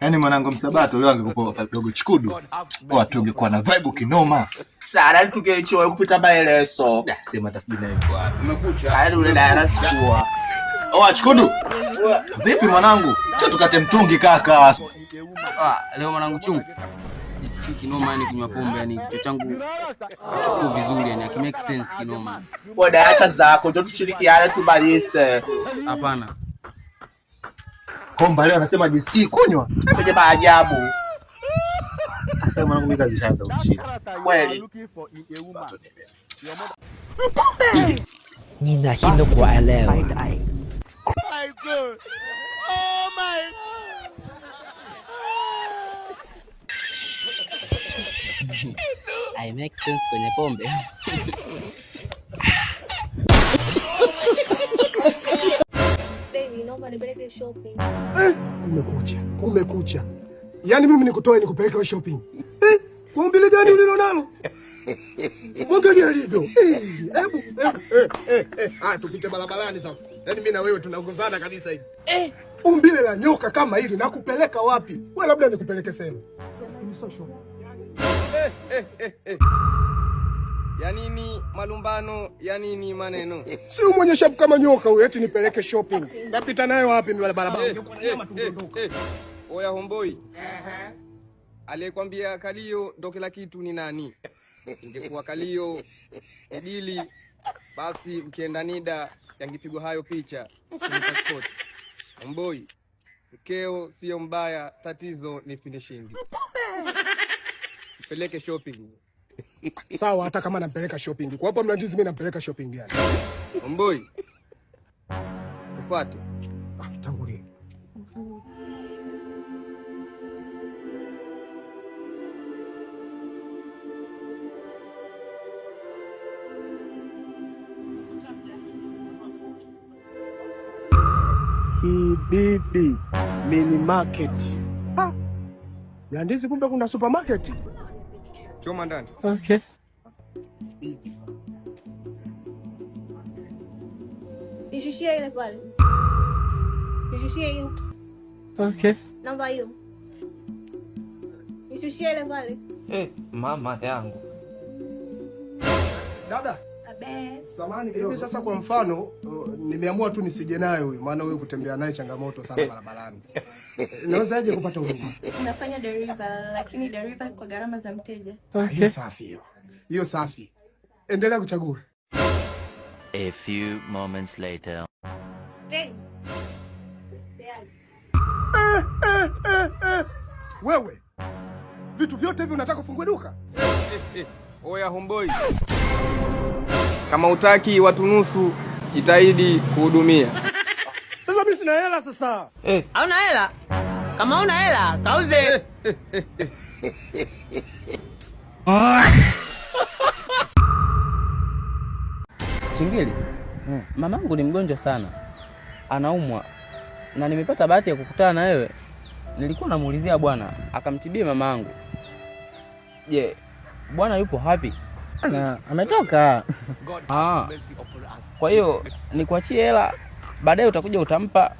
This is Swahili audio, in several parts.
Yaani mwanangu Msabato leo angekupa dogo Chikudu, watu ungekuwa na vibe kinoma. Sana tungechoe kupita maelezo. Da, sema hata sijui naye yuko wapi. Yaani ule dara sikuwa. Oa Chikudu. Vipi mwanangu? Sio tukate mtungi kaka. Ah, leo mwanangu chungu. Sijisikii kinoma yani kunywa pombe yani kichwa changu hakikuu vizuri yani haki make sense kinoma. Bwana acha zako, ndio tushirikiane tumalize. Hapana. Komba leo anasema jisikii kunywa. Kwenye maajabu. Sasa mwanangu mimi kazi ishaanza kunishinda. Kweli. Ninashindwa kuelewa. I make sense kwenye pombe. Baby, naomba nipeleke shopping. Kumekucha, kumekucha. Yaani mimi nikutoe nikupeleke shopping. Eh, kwa umbile gani ulilo nalo? Mwangalie alivyo. Eh, hebu hebu eh, eh, eh. Ah, tupite barabarani sasa. Yaani mimi na wewe tunaongozana kabisa hivi. Eh, umbile la nyoka kama hili nakupeleka wapi? Wewe labda nikupeleke sehemu. Ya nini malumbano, ya nini maneno? Si mwenye shapu kama nyoka huyu eti nipeleke shopping. Napita nayo wapi mimi barabara? Ungekuwa na nyama tungeondoka. Oya homboi. Aliyekwambia kalio ndo kila kitu ni nani? Ingekuwa kalio idili, basi mkienda NIDA yangepigwa hayo picha kwenye passport. Homboi, mkeo sio mbaya, tatizo ni finishing. Mpeleke shopping. Sawa, hata kama nampeleka shopping. Kwa hapa Mlandizi mimi nampeleka shopping yani. Homboi, tufuate. Ah, tangulie. Kibibi mini market. Ah, Mlandizi kumbe kuna supermarket. Choma ndani. Okay. Nishushie ile pale. Nishushie hiyo. Okay. Namba hiyo. Nishushie ile pale. Eh, mama yangu. Dada, Abe. samahani hivi sasa kwa mfano nimeamua tu nisije naye huyu maana huyu kutembea naye changamoto sana barabarani. Nawezaje kupata huduma? Tunafanya delivery lakini delivery kwa gharama za mteja. Ah, hiyo safi hiyo. Hiyo safi. Endelea kuchagua. A few moments later. Thank. Tayari. Eh, eh, eh. Wewe vitu vyote hivi unataka ufungue duka? Oya homboi, kama utaki watu nusu, jitahidi kuhudumia. Sasa mimi sina hela sasa. Hauna hela? Kama una hela, kauze. Chingili, mamangu ni mgonjwa sana, anaumwa na nimepata bahati ya kukutana na wewe. Nilikuwa namuulizia bwana akamtibie mamangu. Je, bwana yupo hapi? Na ametoka. Ah, kwa hiyo nikuachie hela, baadaye utakuja utampa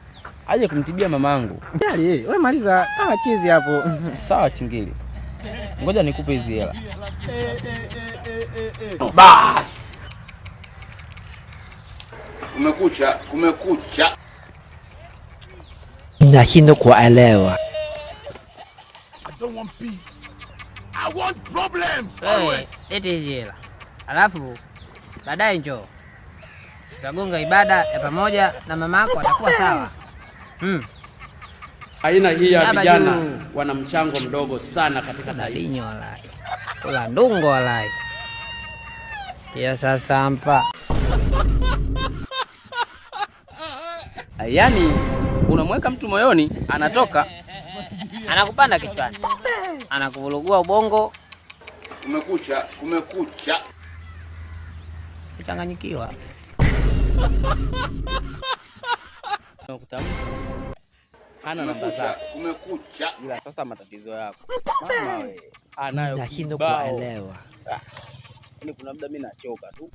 aje kumtibia mamangu. Jali, wewe maliza kama chizi hapo. Sawa Chingili, ngoja nikupe hizi hela. Bas. Kumekucha, kumekucha. Ninashindwa kuelewa. I don't want peace. I want problems Lete hizi hela. Alafu baadaye njoo. Tutagonga ibada ya pamoja na mamako atakuwa sawa. Aina hii ya Baba vijana juu. wana mchango mdogo sana katika taifa. Dinyo walai. Kula ndungo walai. Kia sasa mpa. Yaani unamweka mtu moyoni, anatoka Anakupanda kichwani. Anakuvurugua ubongo, Kumekucha, kumekucha. kuchanganyikiwa. unakuta mtu hana namba zako, Kumekucha. ila sasa matatizo yako mama we anayo Ninashindwa kibao. kuelewa. Yaani kuna muda mimi nachoka tu.